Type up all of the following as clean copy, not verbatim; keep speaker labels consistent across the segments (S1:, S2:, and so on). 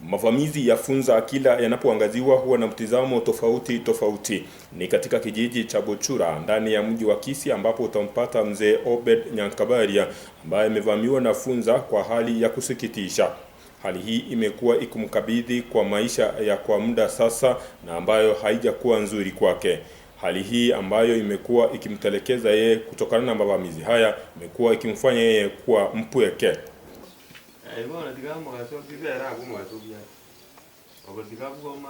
S1: Mavamizi ya funza kila yanapoangaziwa huwa na mtizamo tofauti tofauti. Ni katika kijiji cha Bochura ndani ya mji wa Kisii ambapo utampata mzee Obed Nyankabaria ambaye amevamiwa na funza kwa hali ya kusikitisha. Hali hii imekuwa ikimkabidhi kwa maisha ya kwa muda sasa na ambayo haijakuwa nzuri kwake. Hali hii ambayo imekuwa ikimtelekeza yeye kutokana na mavamizi haya imekuwa ikimfanya yeye kuwa mpweke.
S2: Bono tiga omogaso bibera abwo omogaso buya ogotiga bwoma.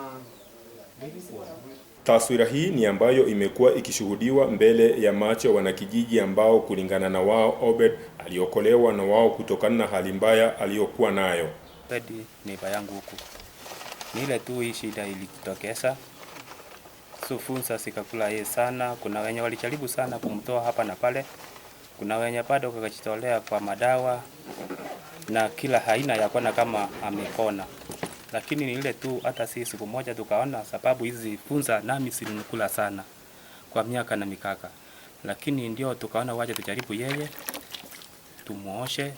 S1: Taswira hii ni ambayo imekuwa ikishuhudiwa mbele ya macho ya wanakijiji ambao kulingana na wao Obed aliokolewa na wao kutokana na hali mbaya aliyokuwa nayo.
S3: Obed neighbor yangu huku. Ni ile tu hii shida ilijitokeza. So funza zikakula yeye sana. Kuna wenye walijaribu sana kumtoa hapa na pale. Kuna wenye bado wakajitolea kwa madawa na kila aina ya kuona kama amepona. Lakini ni ile tu hata si siku moja tukaona sababu hizi funza nami zilikula sana kwa miaka na mikaka. Lakini ndio tukaona wacha tujaribu yeye, tumuoshe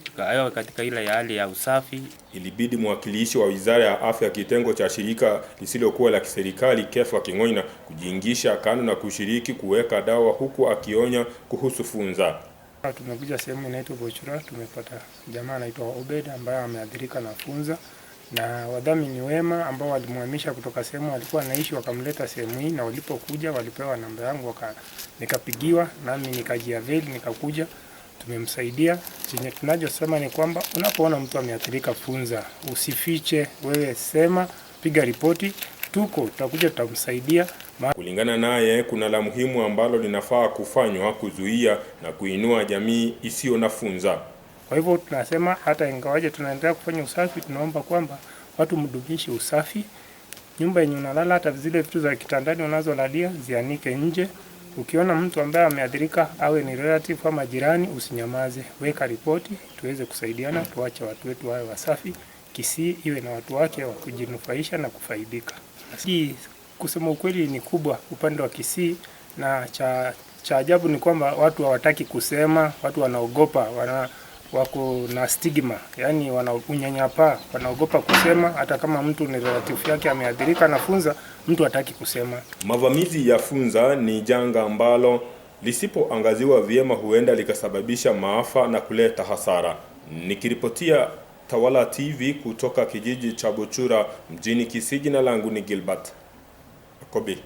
S3: tukawa katika ile hali ya usafi.
S1: Ilibidi mwakilishi wa Wizara ya Afya kitengo cha shirika lisilokuwa la kiserikali Kefa King'oina kujiingisha kando na kushiriki kuweka dawa huku akionya kuhusu funza.
S4: Tumekuja sehemu inaitwa Bochura, tumepata jamaa anaitwa Obed ambaye ameathirika na funza, na wadhamini wema ambao walimhamisha kutoka sehemu alikuwa anaishi wakamleta sehemu hii, na walipokuja walipewa namba yangu, nikapigiwa nami nikajiavail nikakuja, tumemsaidia. Chenye tunachosema ni kwamba unapoona mtu ameathirika funza, usifiche, wewe sema, piga ripoti, tuko tutakuja, tutamsaidia.
S1: Kulingana naye, kuna la muhimu ambalo linafaa kufanywa kuzuia na kuinua jamii isiyo na funza.
S4: Kwa hivyo tunasema hata ingawaje tunaendelea kufanya usafi, tunaomba kwamba watu mdumishe usafi. Nyumba yenye unalala, hata zile vitu za kitandani unazolalia zianike nje. Ukiona mtu ambaye ameathirika, awe ni relative ama jirani, usinyamaze, weka ripoti tuweze kusaidiana, tuache watu wetu wawe wasafi. Kisii iwe na watu wake wa kujinufaisha na kufaidika. Hii kusema ukweli ni kubwa upande wa Kisii, na cha ajabu ni kwamba watu hawataki kusema, watu wanaogopa, wako na stigma, yani wana unyanyapaa, wanaogopa kusema. Hata kama mtu ni relative yake ameathirika na funza, mtu hataki kusema.
S1: Mavamizi ya funza ni janga ambalo lisipoangaziwa vyema huenda likasababisha maafa na kuleta hasara. Nikiripotia Tawala TV kutoka kijiji cha Bochura mjini Kisii, jina langu ni Gilbert Kobi.